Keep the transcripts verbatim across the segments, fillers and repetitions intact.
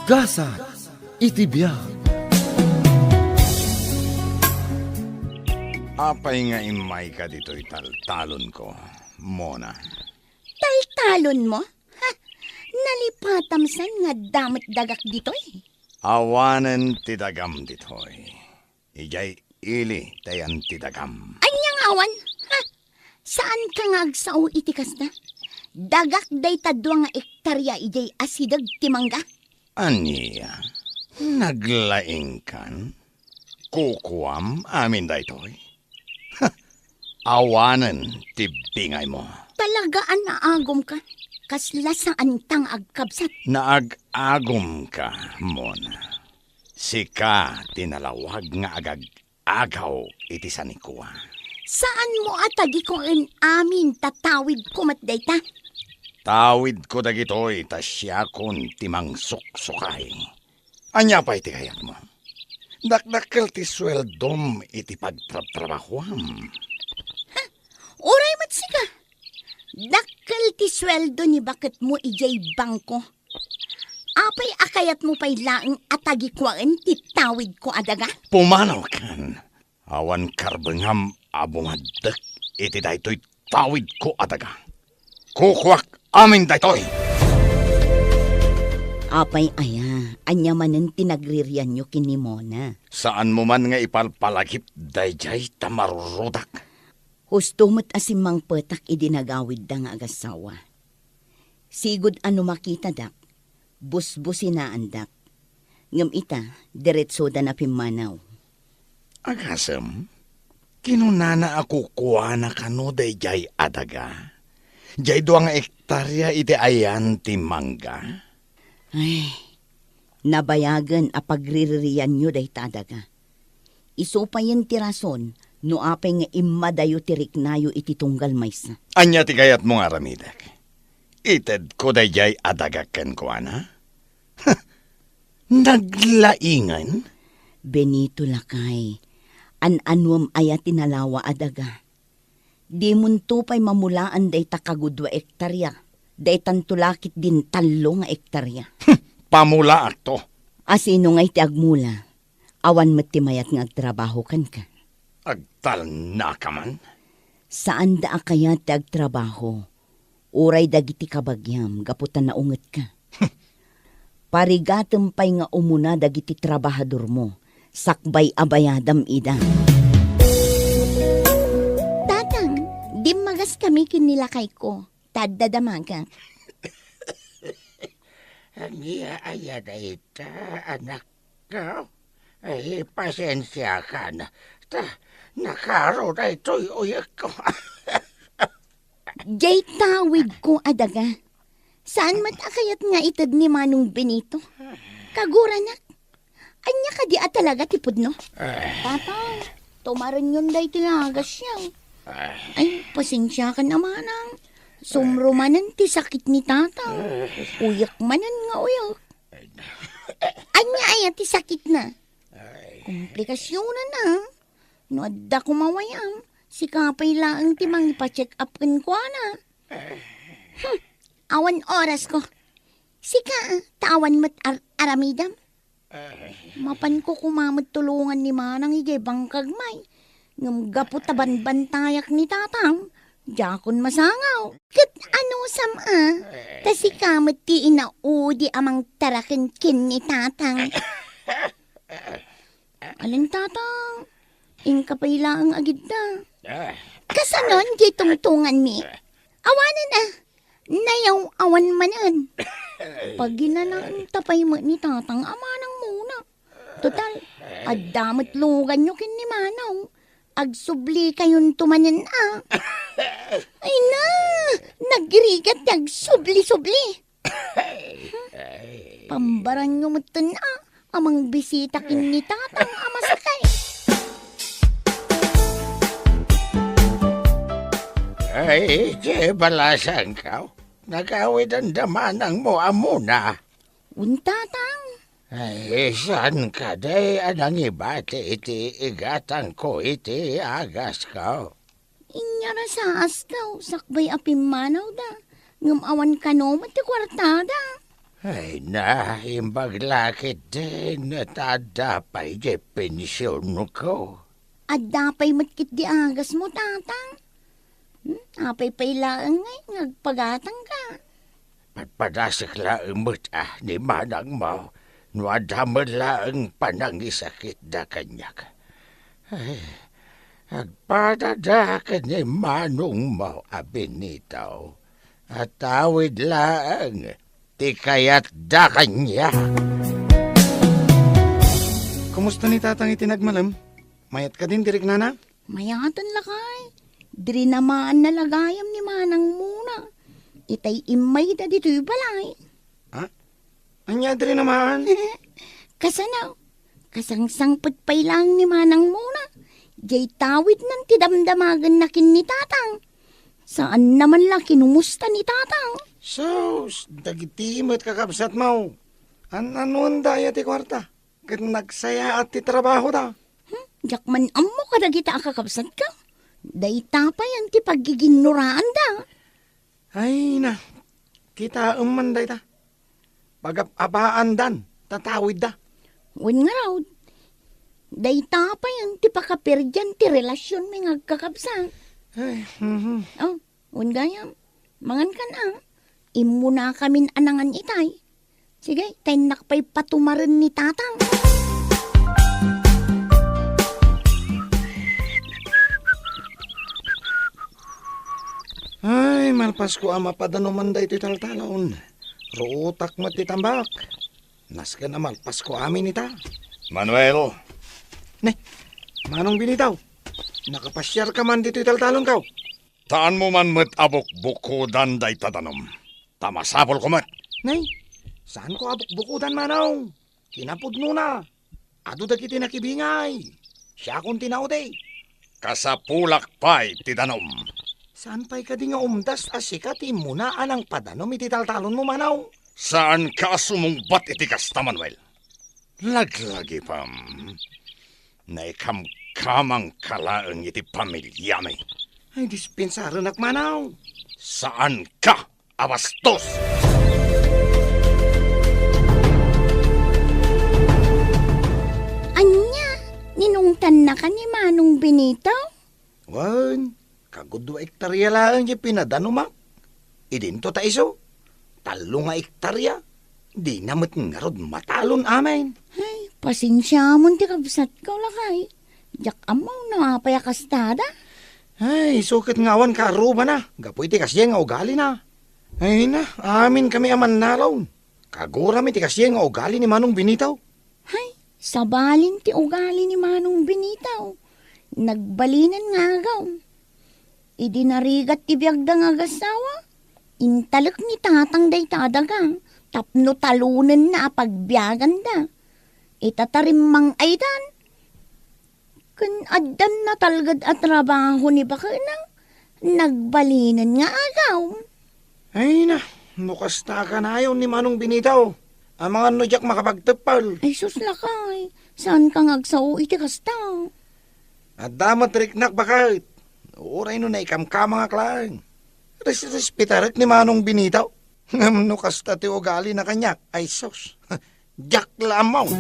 Gasat iti biag. Apay nga immayka ditoy taltalonko, Mona? Taltalonmo? Ha! Nalipatam san nga adda met dagak ditoy? Awanen ti dagam ditoy. Idiay ili ti ayan ti dagam. Ania nga awan? Ha? Saanka nga agsao iti kasta? Dagak dayta dua nga ektaria idiay asideg ti mangga. Ania? Naglaingkan? Kukuam amin daytoy? Ha! Awanen ti bingaymo. Talaga a naagumka. Kasla saanta nga agkabsat. Naag-agumka, Mona. Sika ti nalawag nga agag-agaw iti sanikua. Saanmo a tagikuen amin ta tawidko met dayta? Tawidko dagitoy ta siakon ti mangsuksukay. Ania pay ti kayatmo? Dakdakkel ti sueldom iti pagtrabtrabahuam. Ha? Uray met sika. Dakkel ti sueldo ni baketmo idiay bangko. Apay a kayatmo pay laeng a tagikuaen ti tawidko a daga? Pumanaw kan. Awan karbengam a bumaddek iti daytoy tawidko a daga. Kukuak amin daytoy! Apay aya, ania manen ti nagririanyo ken ni Mona? Saanmo man nga ipalpalagip daydiay ta marurudak. Husto met a simmangpetak idi nagawidda nga agassawa. Sigud a no makitadak, busbusinaandak. Ngem ita, diretsodana pimmanaw. Agasem, kinunana a kukuana kano daydiay a daga? Diay dua nga ektaria iti ayan ti mangga? Ay, nabayagen a pagriririanyo dayta a daga. Isu payen ti rason no apay nga immadayo ti riknayo iti tunggal maysa. Ania ti kayatmo nga aramidek? Itedko daydiay a daga kenkuana? Naglaingen? Benito, lakay, an-anuem aya ti nalawa a daga? Dimonto pay mamulaan dayta kagudua ektaria, daytanto la ketdin tallo nga ektaria. Pamulaakto. A sino ngay ti agmula? Awan met ti mayat nga agtrabaho kenka. Agtalnaka man? Saanda a kayat ti agtrabaho. Uray dagiti kabagiam gapu ta naungetka. Parigatem pay nga umuna dagiti trabahadormo, sakbay a bayadam ida. Tatang, dimmagas kami ken ni lakayko, ta adda damagak. Ania aya dayta, anakko? Ay, pasensiakan, ta nakaro daytoy uyekko. Diay tawidko a daga. Saan met a kayat nga ited ni Manong Benito? Kaguranak, ania kadi a talaga ti pudno? Ay. Tatang, tumarenyon daytoy a agasyo. Ay. Ay, pasensiakan a manang. Sumro manen ti sakit ni Tatang. Ay. Uyek manen nga uyek. Ania aya ti sakitna? Ay. Komplikasionan a. No adda koma way-am, sika pay laeng ti mangipa-check up kenkuana. Hmm, awan orasko. Sika, ta awan met ar-, aramidam. Ay. Mapanko koma met tulongan ni Manang idiay bangkagmay. Ngem gapu ta banbantayak ni Tatang, diakon masangaw. Ket anusam a, ta sika met ti inaudi a mangtaraken ken ni Tatang. Alen, Tatang, inka pay laeng agidda. Ah. Kasanon diay tungtunganmi? Awanen a, nayaw-awan manen. Paginanaenta pay met ni Tatang a manang muna. Total, adda met luganyo ken ni Manong. Agsublikayon to manen a. Ay na, nagrigat ti agsubli-subli. Pambaranyo metten a, a mangbisita ken ni Tatang a masakit. Ay, ti balasangko, nagawidanda manangmo a muna. Wen, Tatang. Ay, saan kadi a nangibati iti igatangko iti agasko? Inyarasaas daw, sakbay a pimmanawda, ngem awan kano met ti kuartada. Ay na, imbag la ketdin, ta adda pay diay pensionko. Adda pay met ketdi agasmo, Tatang? Hmm, apay pay laeng ngay nga agpagatangka? Padpadasek laeng met a ni manangmo no adda met laeng panangisakitda kaniak. Ay, agpadada ken ni manongmo a Benito. Atawid laeng ti kayatda kaniak. Kumusta ni Tatang iti nagmalem? Mayat kadin ti riknana? Mayaten, lakay. Drinamaanna la gayam ni manangmona. Itay immayda ditoy balay. Ha? Ania drinamaanna? Kasano? Kasangsangpet pay laeng ni manangmona. Diay tawidnan ti damdamagenna ken ni Tatang. Saanna man la kinumusta ni Tatang. Sus, dagiti met kakabsatmo. An-anuenda aya ti kuarta? Ket nagsayaat ti trabahoda. Hmm, diak man ammo kadagita a kakabsatka. Dayta payen ti paggiginnoraanda. Ay na, kitaem man dayta. Pagap-apaandan, tatawidda. Wen ngarud, dayta payen ti pakaperdian ti relasionmi nga agkakabsat. Ay, mhm. Oh, wen gayam, mangankan a. Immunakamin a nangan itay. Sige, ta innak pay patumaren ni Tatang. Ay, malpasko a mapadanuman daytoy taltalon. Ruotak met ti tambak. Nasken a malpasko amin ita. Manuel. Ne, Manong Benito, nakapasiarka man ditoy taltalonko? Taanmo man met a bukbukodan dayta danum. Ta masapulko met. Nay, saanko a bukbukodan, Manong. Kinapudnona, adu dagiti nakibingay. Siakon ti naudi. Kasapulak pay ti danum. Saan pay kadi nga umdas a sika ti immuna a nangpadanum iti taltalonmo, Manong? Saanka a sumungbat iti kasta, Manuel. Laglagipem, naikamkamangka laeng iti pamiliami. Ay, dispensarenak, Manong. Saanka a bastos! Ania, ninungtannaka ni Manong Benito? Wen, kagudua ektaria laeng ti pinadanumak. Idinto ta isu, tallo nga ektaria. Dina met ngarud matalon amin. Ay, pasensiamon ti kabsatko, lakay. Diak ammo no apay a kastada. Ay, isu ket nga awan kaarrubana, gapu iti kasdiay nga ugalina. Ay na, amin kami a mannalon. Kagurami ti kasdiay nga ugali ni Manong Benito. Hay, sabalin ti ugali ni Manong Benito. Nagbalinen nga agaw. Idi narigat ti biagda nga agassawa, intalek ni Tatang dayta a daga tapno talonenna a pagbiaganda. Ita ta rimmang-aydan, ken addan natalged a trabaho ni bakena, nagbalinen nga agaw. Ay na, no kasta a kanayon ni Manong Benito, amangan no diak makapagteppel. Ay sus, lakay, saanka nga agsao iti kasta? Adda met riknak baket. Uray no naikamkamangak laeng. Res-, respetarek ni Manong Benito. Ngem no kasta ti ugalina kaniak, ay sus, diak la ammo.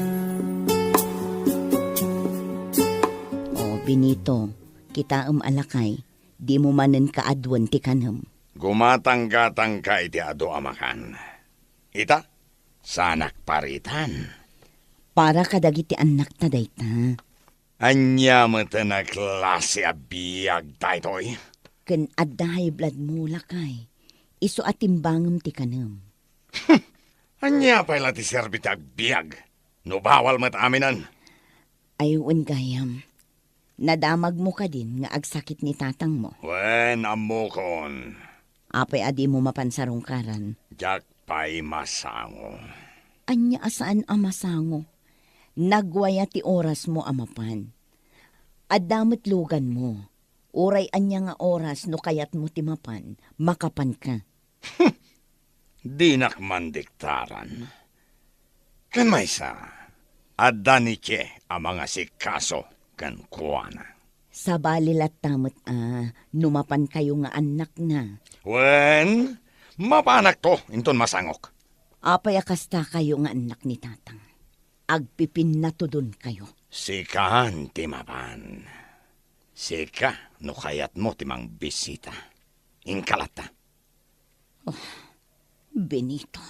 O, Benito, kitaem a lakay, dimo manen kaaduen ti kanem. Gumatanggatangka iti adu a makan. Ita, saanak paritan. Para kadagiti annakta dayta. Ania met a klase a biag daytoy? Ken adda high blood mo, lakay. Isu a timbangem ti kanem. Ania pay la ti serbi ti agbiag no bawal met aminen? Ay, wen gayam. Nadamagmo kadin nga agsakit ni tatangmo? Wen, ammokon. Apay a dimo mapan sarungkaran? Diak pay masango. Ania a saan a masango? Nagwaya ti orasmo a mapan. Adda met luganmo. Uray ania nga oras no kayatmo ti mapan, makapanka. Dinak mandiktaran. Ken maysa, adda ni Che a mangasikaso kenkuana. Sabali latta met a no mapankayo nga annakna. Wen, mapanakto inton masangok. Apay a kastakayo nga annak ni Tatang? Agpipinnatudonkayo. Sikan ti mapan. Sika no kayatmo ti mangbisita. Inka latta. Oh, Benito.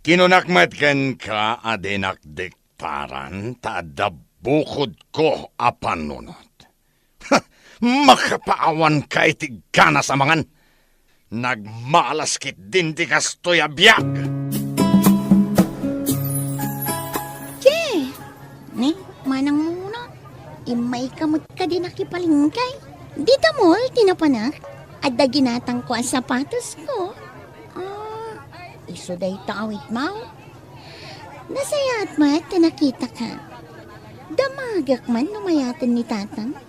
Kinunak met kenka a dinak diktaran ta adda bukodko a panunot. Makapaawanka iti ganas a mangan. Nagmalas ketdin ti kastoy a biag. Che! Ne, manang Mona, immayka met kadi nakipalengke? Dita mall ti napanak. Adda ginatangko a sapatosko. Ah, isu dayta awitmo? Nasayaat met ta nakitaka. Damagek man no mayaten ni Tatang.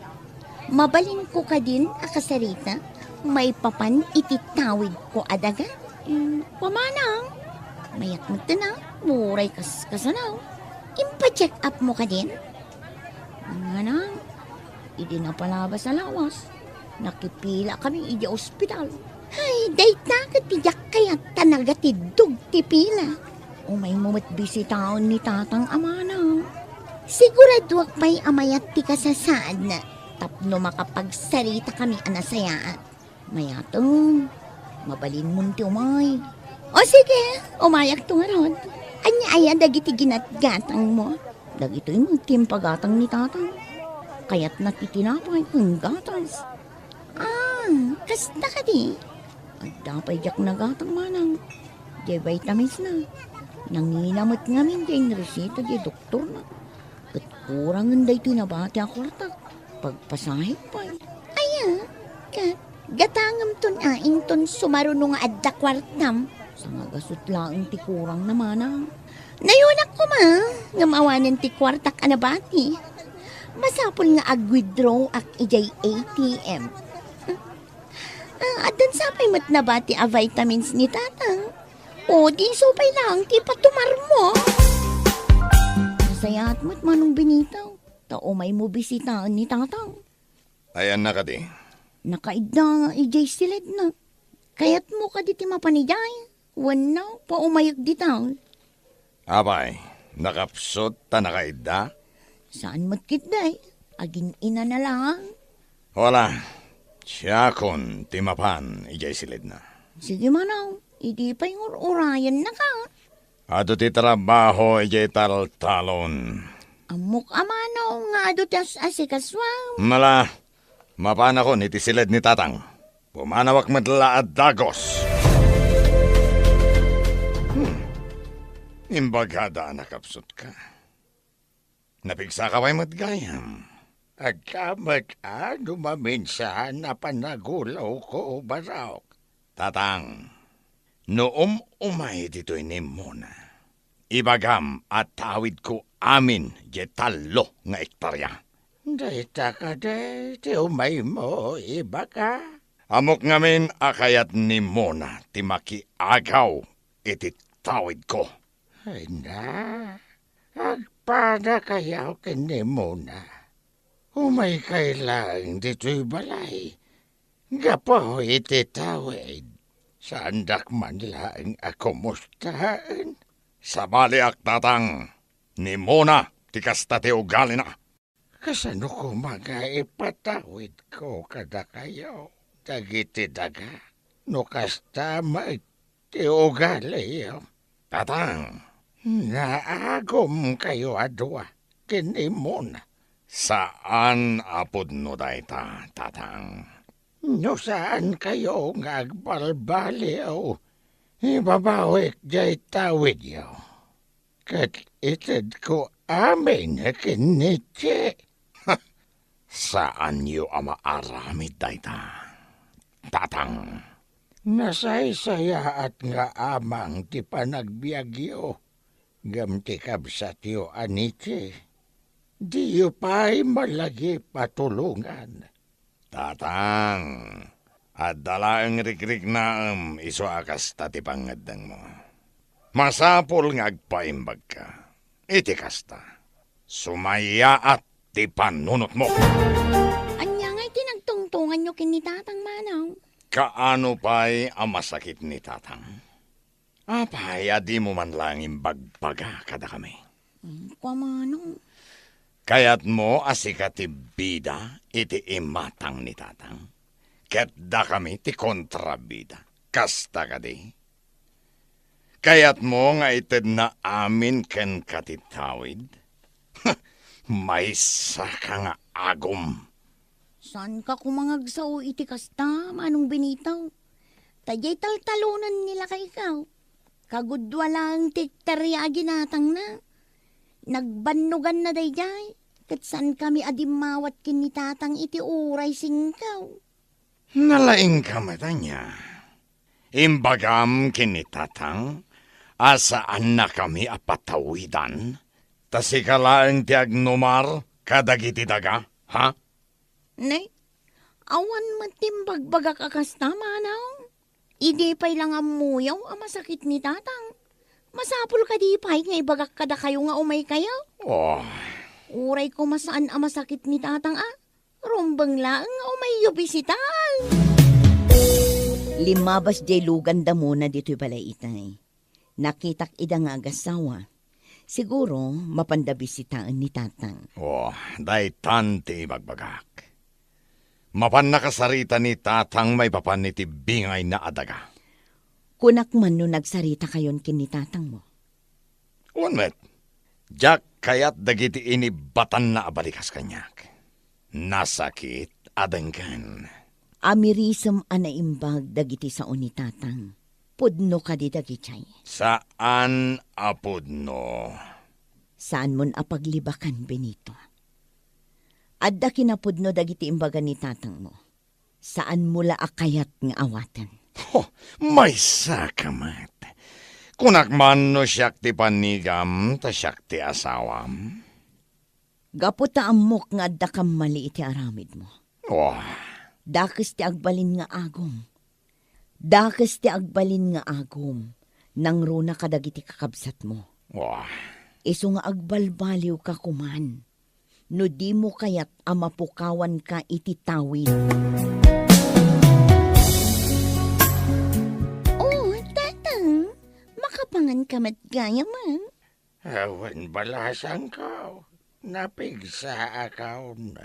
Mabalinko kadin a kasarita maipapan iti tawidko a daga? Mm, pamanang. Mayak met ten a, uray kas-, kasano? Impa-check up mo kadin? Manang, idi napalabas a lawas, nakipila kami idiay ospital. Ay, dayta ket ti diak kayat ta nagatiddog ti pila. Umaymo met bisitaen ni Tatang a manang. Siguraduak pay a mayat ti kasasaadna tapno makapagsarita kami a nasayaat. Mayaten, mabalinmon ti umay. O sige, umayakto ngarud. Ania aya dagiti ginatgatangmo? Dagitoy met ti impagatang ni Tatang. Kayatna ti tinapay ken gatas. Ah, kasta kadi? Adda pay diak nagatang manang. Diay vitamins na. Nangina met ngamin diay reseta diay doktorna. Ket kurangen daytoy nabati a kuartak. Pagpasahek pay. Aya, ket gatangemton a inton sumaruno nga adda kuartam. Sangagasut laeng ti kurang na manang. Nayunak koma, ngem awanen ti kuartak a nabati. Masapul nga ag-withdraw ak idiay A T M. Ah, addan sapay met nabati a vitamins ni Tatang. O, di isu pay laeng ti ipatumarmo. Nasayaat met manong Benito, ta umaymo bisitaen ni Tatang. Ayanna kadi? Nakaidda idiay siledna. Kayatmo kadi ti mapan idiay? Wenno, paumayek dita. Apay, nakapsut ta nakaidda? Saan met ketdi? Agin-inana laeng. Wala. Siakon ti mapan idiay siledna. Sige manong, idi pay ngur-urayennaka. Adu ti trabaho idiay taltalon. Ammok a manong nga adu ti as-asikasuam. Mala, mapanakon iti siled ni Tatang. Pumanawak met la a dagos. Hmm. Imbagada a nakapsutka. Napigsaka pay met gayam. Agka met a no maminsan a panagulawko, Barok. Tatang, no um-umay ditoy ni Mona, ibagam a tawidko amin diay tallo nga ektaria. Dayta kadi ti umaymo ibaga? Ammok ngamin a kayat ni Mona ti makiagaw iti tawidko. Ay na, agpadakayo ken ni Mona. Umaykay laeng ditoy balay. Gapu iti tawid, saandak man laeng a kumustaen. Sabaliak, Tatang, ni Mona ti kasta ti ugalina. Kasano koma nga ipatawidko kadakayo dagiti daga no kasta met ti ugaliyo? Tatang. Naagumkayo a dua ken ni Mona. Saan a pudno dayta, Tatang. No saankayo nga agbalbaliw, ibabawik diay tawidyo. Ket itedko amin ken ni Che. Saanyo a maaramid dayta, Tatang. Nasaysayaat nga amang ti panagbiagyo, ngem ti kabsatyo a ni Che, diyo pay malagip a tulongan. Tatang, adda laeng rikriknaem isu a kasta ti pangngeddengmo. Masapul nga agpaimbagka. Iti kasta, sumayaat ti panunotmo. Ania ngay ti nagtungtonganyo ken ni Tatang, Manong? Kaano pay a masakit ni Tatang? Apay a dimo man laeng imbagbaga kadakami? Mm, kua manong. Kayatmo a sika ti bida iti imatang ni Tatang? Ket dakami ti kontrabida. Kasta kadi? Kayatmo nga itedna amin kenka ti tawid? Maysaka nga agum! Saanka koma nga agsao iti kasta, Manong Benito? Ta diay taltalonen ni lakaykaw. Kagudua laeng ti hektaria a ginatangna. Nagbannoganna daydiay, ket saankami a dimmawat ken ni Tatang iti uray singkaw. Nalaingka met ania? Imbagam ken ni Tatang a saannakami a patawidan, ta sika laeng ti agnumar kadagiti daga, ha? Ne, awan met ti imbagbagak a kasta, Manong. Idi pay la nga ammoyo a masakit ni Tatang, masapul kadi pay nga ibagak kadakayo nga umaykayo? Oh. Uray koma saan a masakit ni Tatang a, rumbeng laeng nga umayyo bisitaan. Limmabas diay lugan da Mona ditoy balay itay. Nakitak ida nga agasawa. Siguro, mapanda bisitaen ni Tatang. Oh, daytan ti ibagbagak. Mapan nakasarita ni Tatang maipapan iti bingayna a daga. Kunak man no nagsarita kayon ken ni Tatang mo. Wen met, diak kayat dagiti inibatanna a balikas kaniak. Nasakit a denggen. Amirisem a naimbag dagiti sao ni Tatang. Pudno kadi dagidiay? Saan a pudno. Saanmon a paglibakan, Benito. Adda kinapudno dagiti imbaga ni Tatangmo. Saanmo la a kayat nga awaten. Ho, maysaka met. Kunak man no siak ti panigam, ta siak ti asawam. Gapu ta ammok nga adda kammali iti aramidmo. Oh. Dakes ti agbalin nga agum. Dakes ti agbalin nga agum, nangruna kadagiti kakabsatmo. Wah. Isu nga agbalbaliwka koman no dimo kayat a mapukawanka iti tawid. Oh, Tatang, makapanganka met gayam, a? Awan balasangko, napigsaakon.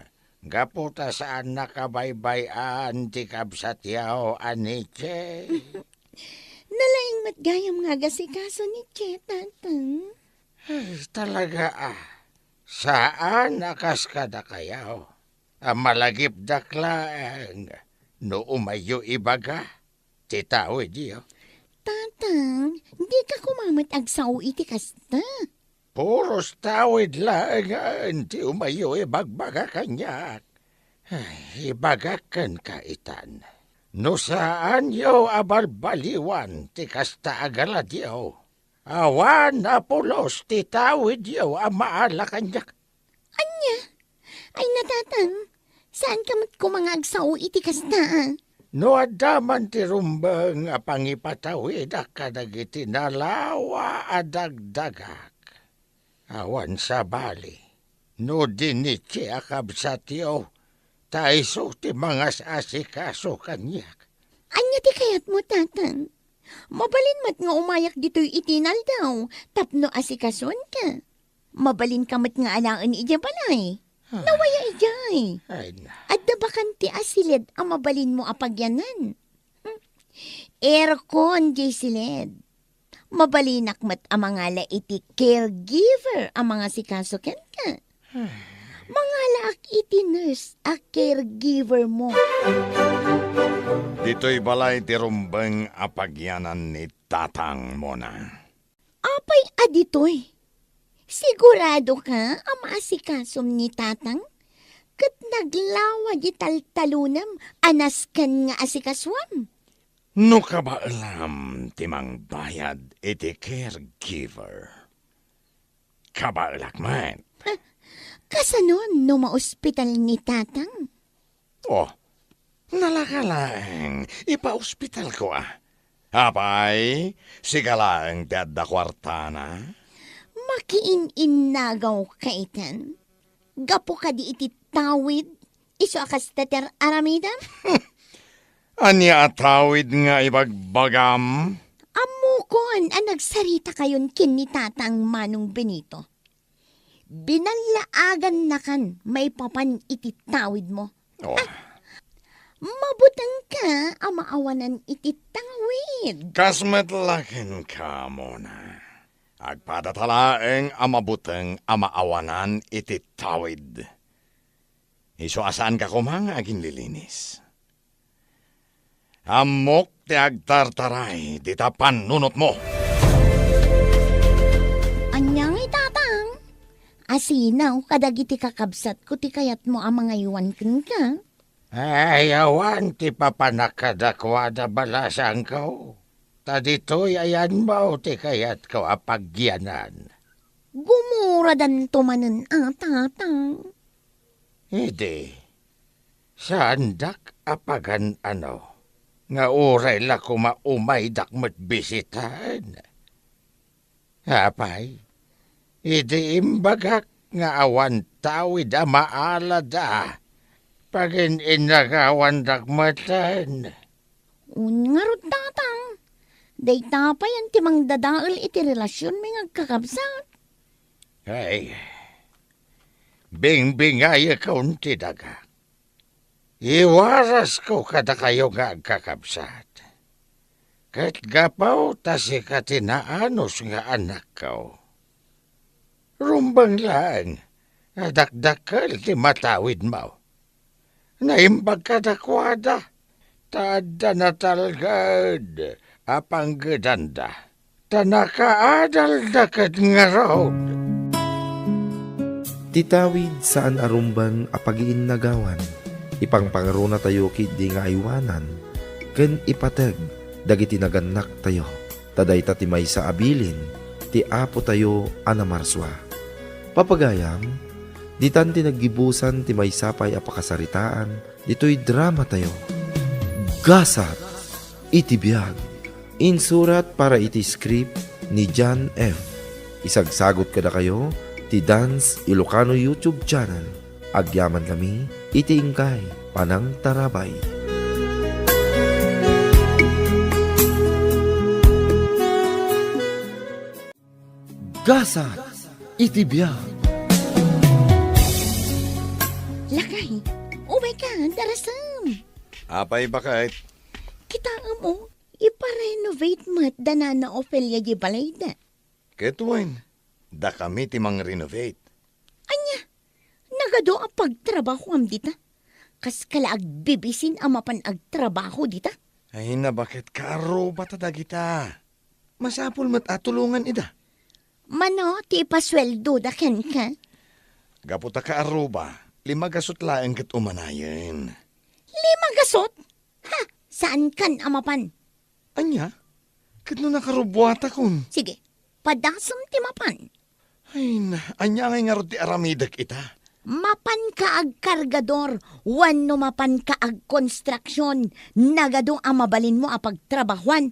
Gapu ta saan nakabaybay-an ti kabsatyo a ni Che. Nalaing met gayam nga agasikaso ni Che, Tatang. Ay, talaga, a. Saan a kas kadakayo. A malagipdak laeng no umayyo ibaga ti tawidyo. Tatang, dika koma met agsao iti kasta. Puros tawid laengen ti umayyo ibagbaga kaniak. Ay, ibagak kenka itan. No saanyo a balbaliwan ti kasta a galadyo, awan a pulos ti tawidyo a maala kaniak. Ania? Ay, Tatang, saanka met koma nga agsao iti kasta, a? No adda man ti rumbeng a pangipatawidak kadagiti nalawa a dagdagak, awan sabali, no di ni Che a kabsatyo, ta isu ti mangas-asikaso kaniak. Ania ti kayatmo, Tatang? Mabalin met nga umayak ditoy iti inaldaw tapno asikasonka. Mabalinka met nga alaen idiay balay. Ah. Nawaya idiay. Ay, na. Adda bakante a siled a mabalinmo a pagyanan. Hmm. Aircon diay siled. Mabalinak met a mangala iti caregiver a mangasikaso kenka. Mangalaak iti nurse a caregiver mo. Ditoy balay ti rumbeng a pagyanan ni Tatang Mona. Apay a ditoy? Siguradoka a maasikasom ni Tatang? Ket naglawa di taltalonem a nasken nga asikasuam? No kabaelam ti mangbayad iti caregiver, kabaelak met. Kasanon no maospital ni Tatang? Oh, nalaka laeng, ipaospitalko a. Apay, sika laeng ti adda kuartana? Makiin-innagaw ka itan. Gapu kadi iti tawid, isu a kasta ti ar-aramidem? Ania a tawid nga ibagbagam? Ammok Kuan a nagsaritakayon ken ni Tatang Manong Benito. Binallaagannakan maipapan iti tawidmo. Oh. Ah, mabutengka a maawanan iti tawid. Kas met la kenka, Mona. Agpadata laeng a mabuteng a maawanan iti tawid. Isu a saanka koma nga aginlilinis. Ammok ti agtartaray dita pannunotmo. Ania ngay, Tatang? Asinaw kadagiti kakabsatko ti kayatmo a mangaywan kenka? Ay, awan ti papanak kadakuada, balasangko. Ta ditoy ayanmo ti kayatko a pagyanan. Gumuradanto manen a, Tatang. Idi, saandak a pagan-ano, nga uray la koma umaydak met bisitaan. Apay, idi imbagak nga awan tawid a maalada, paginnagawandak metten. Wen ngarud, Tatang, dayta pay ti mangdadael iti relasionmi nga agkakabsat. Ay, bingbingayekon ti daga. Iwarasko kadakayo nga agkakabsat. Ket gapu ta sika ti naanus nga anakko, rumbeng laeng a dakdakkel ti matawidmo. Naimbag kadakuada, ta adda natalged a panggedanda, ta nakaadalda ket ngarud. Ti tawid saan a rumbeng a pagiinnagawan. Ipangpangrunatayo ketdi nga aywanan ken ipateg dagiti nagannaktayo, ta dayta ti maysa a bilin ti Apotayo a namarsua. Papagayam, ditan ti naggibusan ti maysa pay a pakasaritaan ditoy dramatayo. Gasat iti biag. Insurat para iti script ni John F. Isagsagut kadakayo ti Dance Ilocano YouTube channel. Agyaman kami iti inkay panangtarabay. Gasat iti biag. Lakay, umay ka, darasem. Apay, baket? Kitaem, o, iparenovate met da Nana Ofelia di balayda. Ket wen, dakami ti mangrenovate. Ania? Nagadu a pagtrabahoam dita? Kaska la agbibisin a mapan agtrabaho dita? Ay, nabaket kaarrubata dagita. Masapul met a tulongan ida. Mano ti ipasueldoda kenka? Gapu ta kaarruba, lima gasut laeng ket umanayen. Lima gasut? Ha! Saankan a mapan. Ania? Ket no nakarubuatakon? Sige, padasem ti mapan. Ay na, ania ngay ngarud ti aramidek ita? Mapanka agkargador, wenno mapanka agkonstruksion, nagadu a mabalinmo a pagtrabahuan.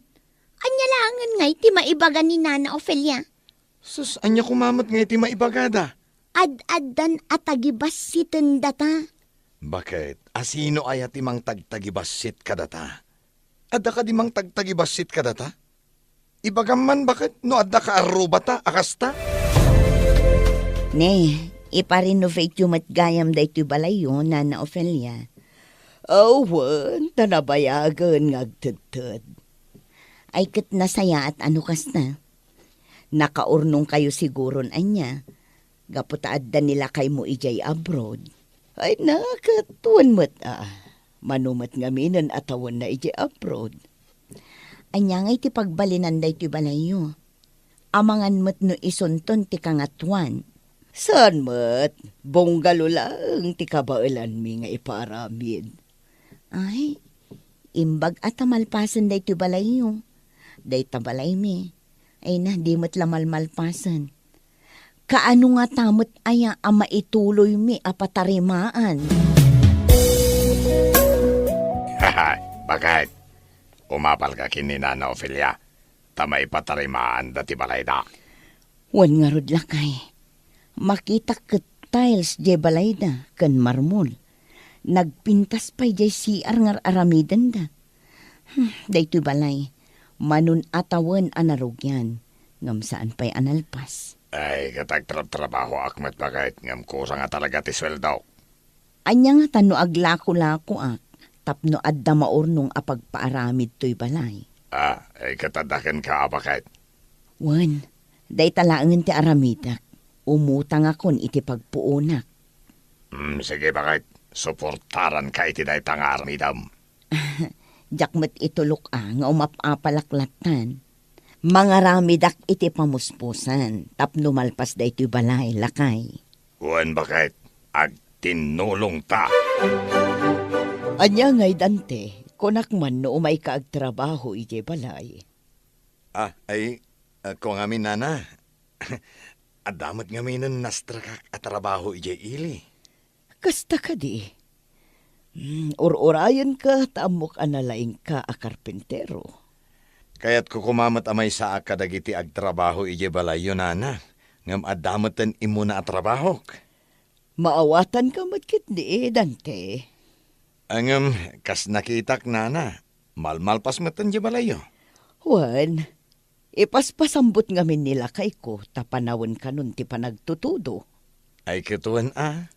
Ania laengen ngay ti maibaga ni Nana Ofelia? Sus, ania koma met ngay ti maibagada? Ad-addan a tagibassitendata. Baket, asino aya ti mangtagtagibassit kadata? Adda kadi mangtagtagibassit kadata? Ibagam man baket no adda kaarrubata a kasta? Ne, ipa-renovateyo met gayam daytoy balayyo, Nana Ofelia. Awan, ta nabayagen nga agtedted. Ay ket nasayaat a no kasta. Nakaurnongkayo siguron ania, gapu ta adda ni lakaymo idiay abroad. Ay na, ket wen met a, mano met ngaminen a tawenna idiay abroad. Ania ngay ti pagbalinan daytoy balayyo? Amangan met no isunton ti kangatoan. Saan met, bungalo laeng ti kabaelanmi nga ipaaramid. Ay, imbag a ta malpasen daytoy balayyo. Dayta balaymi. Ay na, di met la malmalpasen. Kaano ngata met aya a maituloymi a patarimaan? Baket, umapalka ken ni Nana Ofelia, ta maipatarimaanda ti balayda. Wen ngarud, lakay, makitak ket tiles diay balayda ken marmol. Nagpintas pay diay C R nga ar-aramidenda. Hmm, daytoy balay, Manon a tawen a narugian, ngem saan pay a nalpas. Ay, ket agtrabtrabahoak met, baket, ngem kusang a talaga ti sueldok. Ania ngatan no aglakolakoak tapno adda maurnong a pagpaaramid toy balay? Ah, ay, ket adda kenka a baket? Wen, dayta laengen ti aramidek. Umutangakon iti pagpuonak. Hmm, sige, baket. Suportaranka iti dayta nga aramidem. Diak met itulok a nga umap-apalak lattan. Mangaramidak iti pamuspusan tapno malpas daytoy balay, lakay. Wen, baket, agtinnulongta. Ania ngay, Dante, kunak man no umayka agtrabaho idiay balay? Ah, ay, ah, kuangamin, nana. Adda met ngaminen nastrakak a trabaho idiay ili. Kasta kadi? Hmm, ur-urayenka ta ammok a nalaingka a karpintero. Kayatko koma met a maysaak kadagiti agtrabaho idiay balayyo, nana, ngem adda meten immuna a trabahok. Maawatanka met ketdi, Dante. Ngem, kas nakitak, nana, malmalpas meten diay balayyo. Wen, ipaspasambut ngamin ni lakayko ta panawen kanon ti panagtutudo. Ay, ket wen a.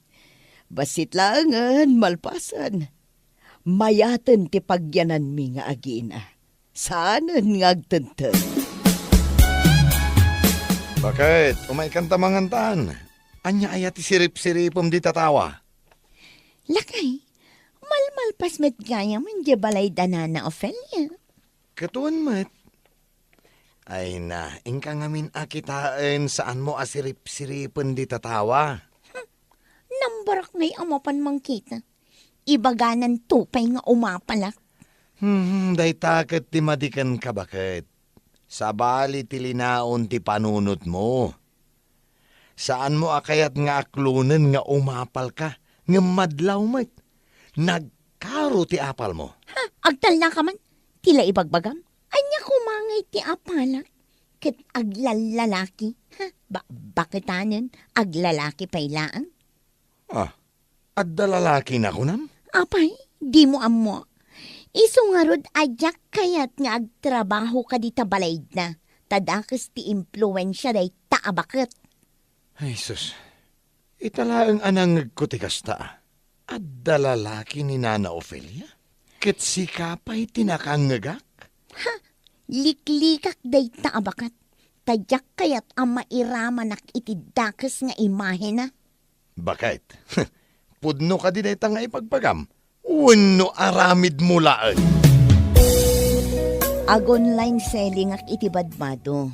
Bassit laengen, malpasen. Mayaten ti pagyananmi nga agina. Saanen nga agtedted. Baket, umaykanta mangantan. Ania aya ti sirip-siripem dita tawa? Lakay, malmalpas met gayam idiay balay da Nana Ofelia. Ket wen met. Ay na, inka ngamin a kitaen, saanmo a sirip-siripen dita tawa. Hmm, nambarak ngay a mapan mangkita. Ibagananto pay nga umapalak. Hmm, dayta ket ti madi kenka, baket. Sabali ti linaon ti panunotmo. Saanmo a kayat nga aklonen nga umapalka, ngem madlaw met. Nagkaro ti apalmo. Ha? Agtalnaka man? Ti la ibagbagam? Ania koma ngay ti apalak? Ket aglallalaki? Ha? Ba-, baketanen, aglalaki pay laeng? Ah, adda lalakina kunam? Apay, dimo ammo? Isu ngarud a diak kayat nga agtrabaho kadita balayda, ta dakes ti impluensia dayta a baket. Ay, sus. Ita laeng a nangngegko ti kasta. Adda lalaki ni Nana Ofelia? Ket sika pay ti nakangngegak? Ha? Liklikak dayta a baket, ta diak kayat a mairamanak iti dakes nga imahena. Baket? Pudno kadi dayta nga ibagbagam? Wenno aramidmo laeng? Ag-online selling-ak iti badbado.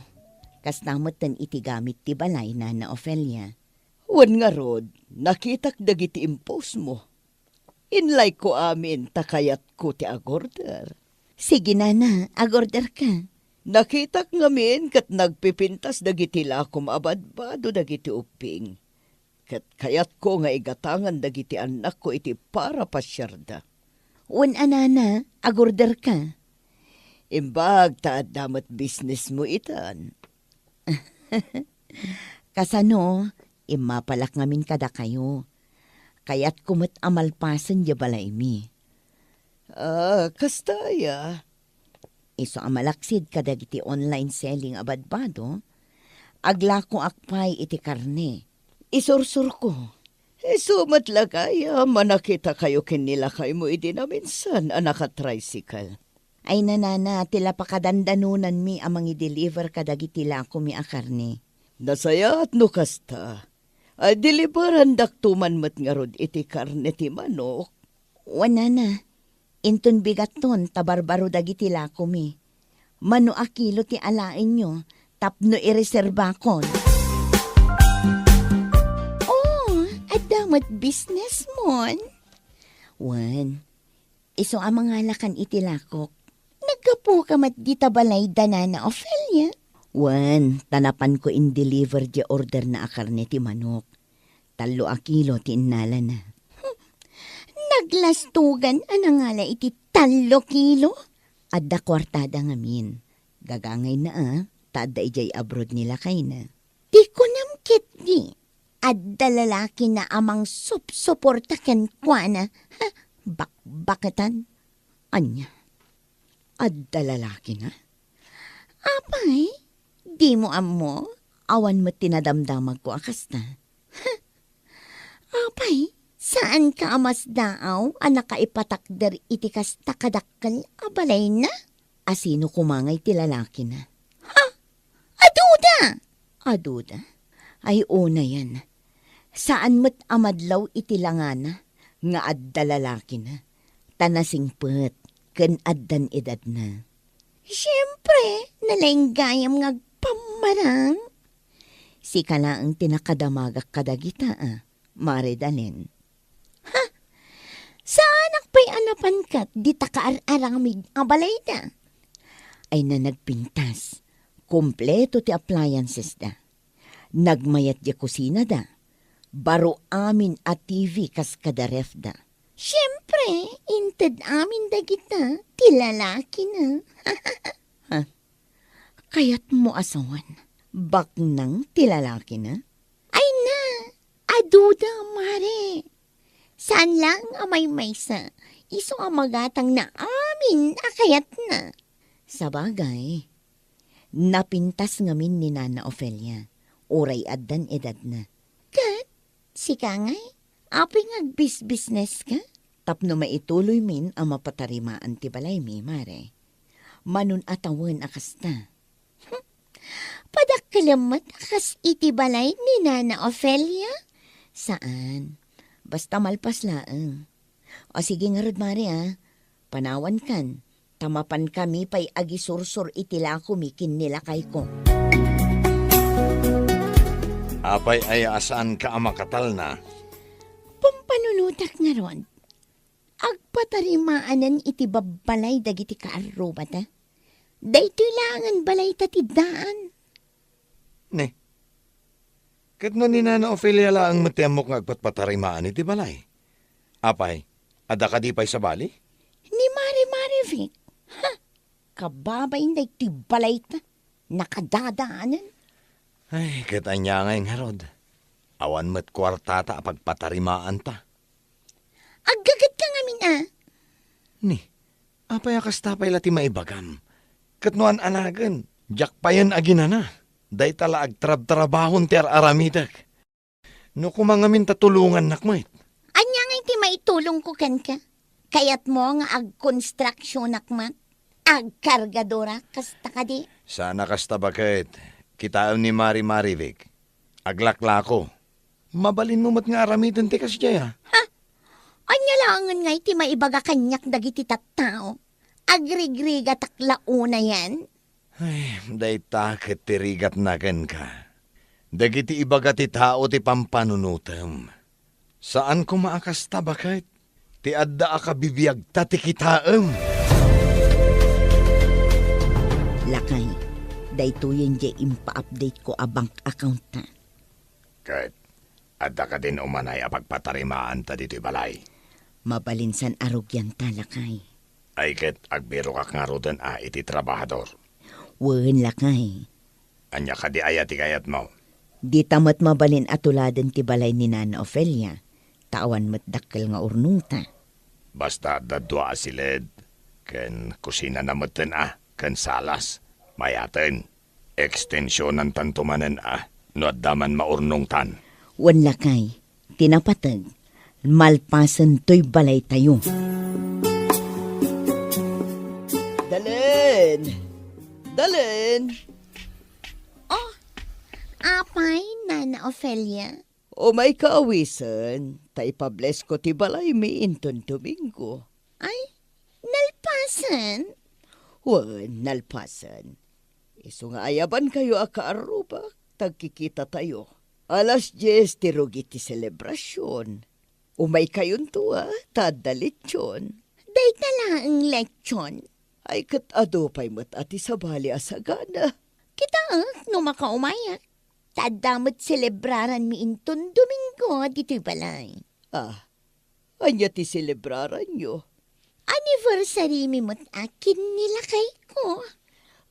Kasta metten iti gamit ti balay, Nana Ofelia. Wen ngarud, nakitak dagiti impostmo. Inlayko amin ta kayatko ti agorder. Sige, nana, agorderka. Nakitak ngamin ket nagpipintas dagiti lakom a badbado dagiti ubbing. Ket kayatko nga igatangan dagiti annakko iti para pasiarda. Wen a, nana, agorderka. Imbag ta adda met businessmo itan. Kasano, immapalak ngamin kadakayo. Kayatko met a malpasen diay balaymi. Ah, kasta aya? Isu a malaksid kadagiti online selling a badbado, aglakoak pay iti karne. Isursurko. Isu met la gayam a nakitakayo ken ni lakaymo idi naminsan a naka-tricycle. Ay, nanana, ti la pakadandanonanmi a mangi-deliver kadagiti lakomi a karne. Nasayaat no kasta. Ay, deliverandakto man met ngarud iti karne ti manok. Wen, nana, inton bigatton ta barbaro dagiti lakomi. Mano a kilo ti alaenyo tapno ireserbakon? Oh, adda met businessmon? Wen, isu a mangalakan iti lakok. Naggapuka met dita balay da Nana Ofelia? Wen, ta napanko in-deliver diay orderna a karne ti manok. Tallo a kilo ti innalana. Hmm. Naglastugan a nangala iti tallo kilo? Adda kuartada ngamin. Gagangayna a, ta adda idiay abroad ni lakayna. Ti kunam ketdi, adda lalakina a mangsupsuporta kenkuana. Ha, bakbaketan. Ania? Adda lalakina? Apay, dimo ammo? Awan met ti nadamdamagko a kasta. Apay, saanka a masdaaw a nakaipatakder iti kasta kadakkel a balayna? Asino koma ngay ti lalakina? Ha? Aduda! Aduda? Ay, unayen. Saan met a madlaw iti langana nga adda lalakina, ta nasingpet ken addan edadna. Siempre, nalaing gayam nga agpammarang. Sika laeng ti nakadamagak kadagita, a, Mare Dalen. Ha? Saanak pay a napan ket dita kaar-aramid a balayda? Ay na nagpintas. Kompleto ti appliancesda. Nagmayat diay kusinada. Baro amin a T V kas kada refda. Siempre, inted amin dagita ti lalakina. Ha? Kayatmo a sawen, baknang ti lalakina? Ay na, aduda, Mare. Saan laeng a maymaysa, isu a magatangna amin a kayatna. Sabagay, napintas ngamin ni Nana Ofelia, uray addan edadna. Ket, sika ngay, apay nga agbisbisneska? Tapno maituloymin a mapatarimaan ti balaymi, Mare. Manon a tawen a kasta. Padakkelem met a kas iti balay ni Nana Ofelia? Saan. Basta malpas laeng. O sige ngarud, Mare, a. Panawankan, ta mapankami pay agisursor iti lakomi ken ni lakayko. Apay aya a saanka a makatalna? Pampanunotak ngarud. Agpatarimaanen iti babbalay dagiti kaarrubata. Daytoy laengen balayta ti daan. Ne. Ket no ni Nana Ofelia laeng met ti ammok nga agpatpatarimaan iti balay. Apay, adda kadi pay sabali? Ni Mari Marivic. Ha? Kababain daytoy balayta. Nakadadaanen. Ay, ket ania ngay ngarud? Awan met kuartata a pagpatarimaanta. Aggagetka ngamin a. Ni, apay a kasta pay la ti maibagam? Ket no an-anagen, diak payen aginana. Dayta la agtrabtrabahon ti ar-aramidek. No koma ngamin ta tulongannak met. Ania ngay ti maitulongko kenka? Kayatmo nga agkonstruksionak met? Agkargadora, kasta kadi? Sana kasta baket. Kitaem ni Mari Marivic. Aglaklako. Mabalinmo met nga aramiden ti kasdiay a. Ha? Ania laengen ngay ti maibaga kaniak dagiti tattao? Agrigrigatak la unayen? Ay, dayta ket ti rigatna kenka. Dagiti ibaga ti tao ti pampanunotem. Saan koma a kasta baket ti adda a kabibiagta ti kitaem. Lakay, daytoyen diay impa-update ko a bank account-ta. Ket adda kadin umanay a pagpatarimaanta ditoy balay? Mabalin san a rugianta, lakay. Ay ket agbirokak ngaruden a iti trabahador. Wen, lakay. Ania kadi aya ti kayatmo? Dita met mabalin a tuladen ti balay ni Nana Ofelia, ta awan met dakkel nga urnongta. Basta adda dua a siled, ken kusinana metten a, ken salas, mayaten. Ekstensionantanto manen a, no adda man maurnongtan. Wen lakay, ti napateg, malpasen toy balaytayo. Dalen! Dalen! Oh, apay, Nana Ofelia? Umayka awisen, ta ipablesko ti balaymi inton Domingo. Ay, nalpasen? Wen, nalpasen. Isu nga ayabankayo a kaarrubak, ta agkikitatayo. Alas dies ti rugi ti selebrasion. Umaykayonto a, ta adda lechon. Dayta laeng lechon? Ay, ket adu pay met a ti sabali a sagana. Kitaek no makaumayak. Ta adda met selebraranmi inton Domingo ditoy balay. Ah, ania ti selebraranyo? Anniversary-mi met a ken ni lakayko.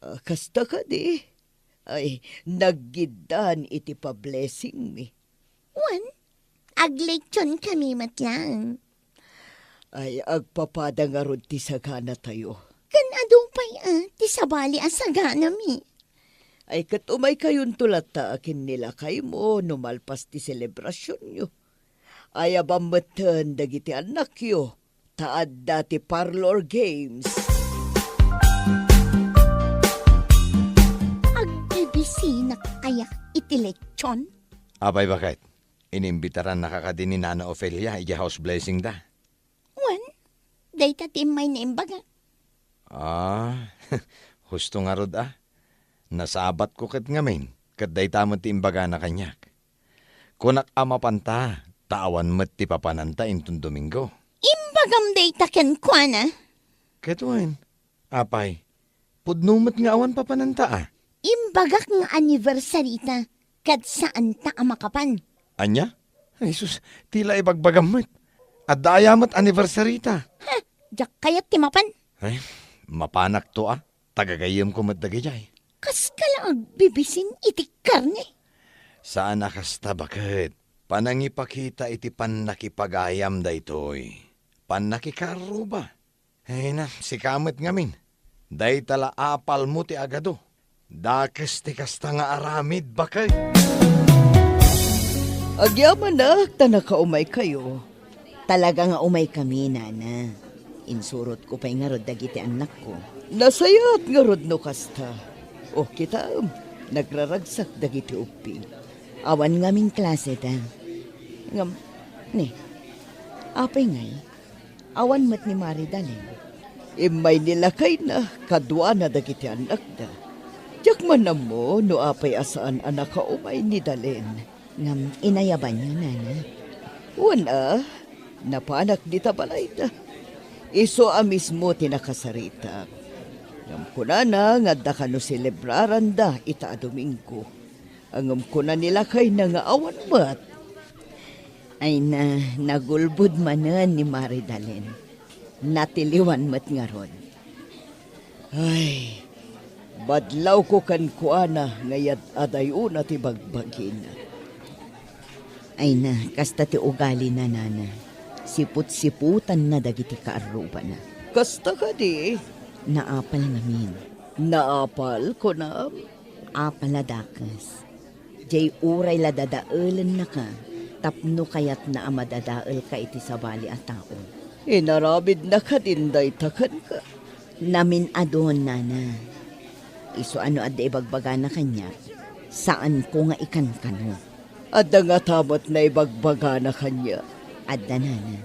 Ah, kasta kadi? Ay, naggiddan iti pablessing-mi. Wen, aglechonkami met laeng. Ay, agpapada ngarud ti saganatayo. Ken adu pay ah, ti sabali a saganami. Ay, ket umaykayonto latta ken ni lakaymo no malpas ti selebrasionyo. Ayabam metten dagiti annakyo, ta adda ti parlor games. Agbibisinak aya iti lechon? Apay, baket? Inimbitarannaka kadi ni Nana Ofelia idiay house blessing da? Wen, dayta ti immay naimbagak. Ah, husto ngarud a. Nasabatko ket ngamin, ket dayta met ti imbagana kaniak. Kunak a mapanta, ta awan met ti papananta inton Domingo. Imbagam dayta kenkuana? Ket wen, apay, pudno met nga awan papananta a. Imbagak nga anniversary-ta, ket saanta a makapan. Ania? Ay, sus, ti la ibagbagam met. Adda aya met anniversary-ta? Ha, diak kayat ti mapan. Ay, mapanakto a. Tagagayyemko met dagijay. Kaska la agbibisin iti karne? Saan a kasta, baket. Panangipakita iti pannakipagayam daytoy. Pannakikaarruba. Ay na, sika met ngamin. Dayta la apalmo ti agadu. Dakes ti kasta nga aramid, baket. Agyamanak ta nakaumaykayo. Talaga nga umaykami, Nana. Insurotko pay ngarud dagiti annakko. Nasayaat ngarud no kasta. O, kitaem, nagraragsak dagiti ubbing. Awan ngamin klaseda. Ngem, ne, apay ngay? Awan met ni Maridalen. Immay ni lakayna kaduana dagiti annakda. Diak man ammo no apay a saan a nakaumay ni Dalen. Ngem inayabanyo, Nana? Wen a, napanak dita balayda. Isu a mismo ti nakasaritak. Ngem kunana nga adda kano selebraranda ita a Domingo. Ngem kuna ni lakayna nga awan met. Ay na, nagulbod manen ni Maridalen. Natiliwan met ngarud. Ay, badlawko kenkuana nga yad-adayona ti bagbagina. Ay na, kasta ti ugalina, Nana. Siput-siputanna dagiti kaarrubana. Kasta kadi? Naapal ngamin. Naapal, kunam? Apal a dakes. Jay uray la dadaelennaka tapno kayatna a madadaelka iti sabali a tao. Inaramidna kadin dayta kenka? Namin-adun, Nana. Isu a no adda ibagbagana kaniak, saanko nga ikankano. Adda ngata met naibagbagana kaniak? Adda, Nana.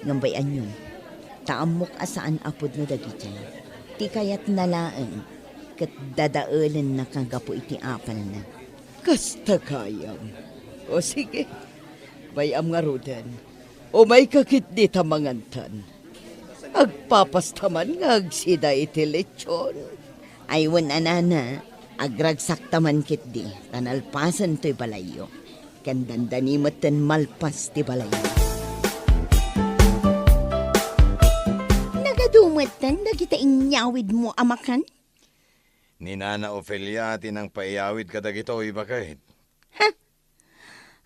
Ngem bay-anyon, ta ammok a saan a pudno dagiti. Ti kayatna laeng, ket dadaelennaka gapu iti apalna. Kasta gayam. O sige, bay-am ngaruden. Umayka ketdi ta mangantan. Agpapasta man nga agsida iti lechon. Ay, wen a, Nana, agragsakta man ketdi, ta nalpasen toy balayyo. Ken dandani metten malpas ti balayyo. Nagadu metten dagita inyawidmo a makan? Ni Nana Ofelia ti nangpaiyawid kadagitoy, baket. Ha?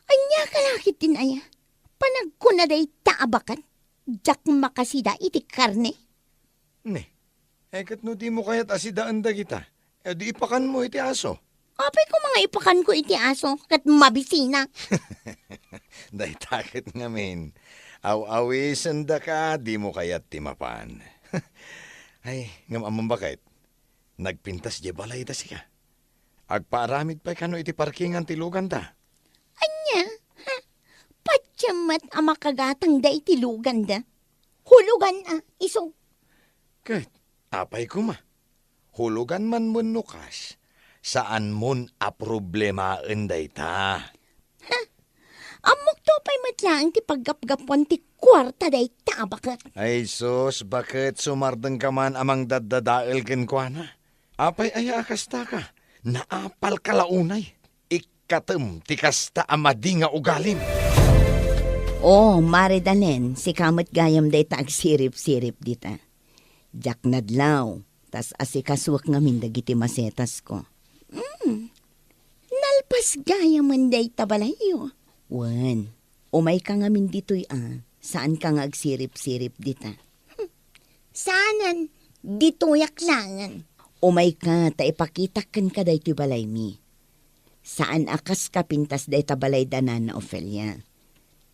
Ania ka la ketdin aya? Panagkuna dayta a baket, diak makasida iti karne. Ne, ay ket no dimo kayat a sidaen dagita, e di ipakanmo iti aso. Apay koma nga ipakanko iti aso ket mabisina? Dayta ket ngamin, aw-awisendaka, dimo kayat ti mapan. Ay, ngem ammom, baket, nagpintas diay balayda sika. Agpaaramid pay kano iti parkingan ti luganda. Ania? Ha? Patiem met a makagatangda iti luganda. Hulugan a, isu. Ket apay koma? Hulugan man wenno kas, saanmon a problemaen dayta. Ha? Ammokto pay met laeng ti paggapgapuan ti kuarta dayta a baket. Ay sus, baket sumardengka man a mangdaddadael kenkuana? Apay aya a kastaka? Naapalka la unay. Ikkatem ti kasta a madi nga ugalim. O, Maridalen, sika met gayam dayta agsiripsirip dita. Diak nadlaw, ta as-asikasuek ngamin dagiti masetasko. Mm. Nalpas gayamen dayta balayyo. Wen, umayka ngamin ditoy a, saanka nga agsiripsirip dita. Hmm. Saanen, Ditoyak laengen. Umayka ta ipakitak kenka daytoy balaymi. Saan a kas kapintas dayta balay da Nana Ofelia.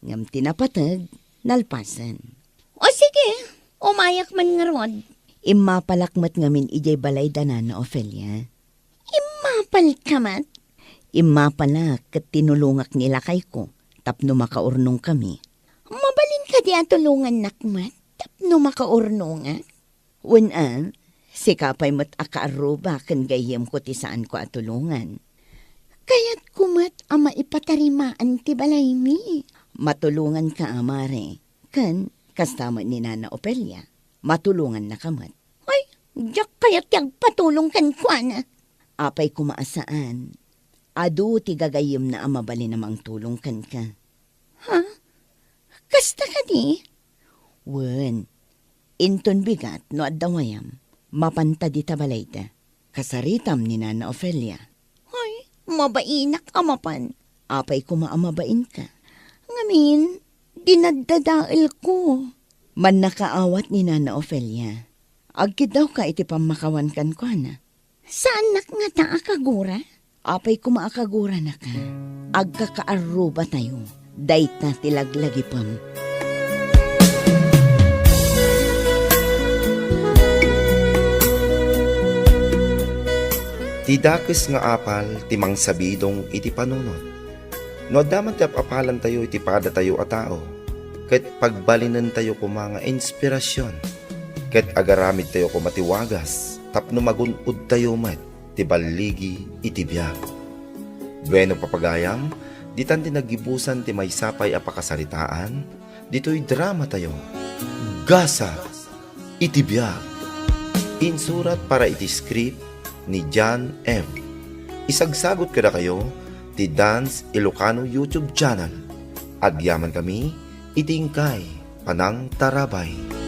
Ngem ti napateg, nalpasen. O sige, umayak man ngarud. Immapalak met ngamin idiay balay da Nana Ofelia. Immapalka met? Immapalak ket tinulongak ni lakayko tapno makaurnongkami. Mabalin kadi a tulongannak met tapno makaurnongak? Wen a, sika pay met a kaarruba ken gayyemko ti saanko a tulongan. Kayatko met a maipatarimaan ti balaymi. Matulonganka a, mare, ken kasta met ni Nana Ofelia. Matulongannaka met. Ay, diak kayat ti agpatulong kenkuana. Apay koma a saan. Adu ti gagayyemna a mabalin a mangtulong kenka. Ha? Kasta kadi? Wen, inton bigat no adda wayam, mapanta dita balayda. Kasaritam ni Nana Ofelia. Ay, mabainak a mapan. Apay koma a mabainka. Ngamin, dinaddadaelko. Mannakaawat ni Nana Ofelia. Agkiddawka iti pammakawan kenkuana. Saannak ngata a kagura? Apay koma a kaguranaka, agkakaarrubatayo. Dayta ti laglagipem. Ti dakes nga apal ti mangsabidong iti panunot. No adda man ti ap-apalantayo iti padatayo a tao, ket pagbalinentayo koma nga inspirasyon, ket agaramidtayo koma ti wagas tapno magun-odtayo met ti balligi iti biag. Bueno, papagayam, ditan ti naggibusan ti maysa pay a pakasaritaan ditoy dramatayo, Gasat iti Biag. Insurat para iti script ni John M. Isagsagut kadakayo ti Dance Ilocano YouTube channel. Agyaman kami iti inkay panangtarabay.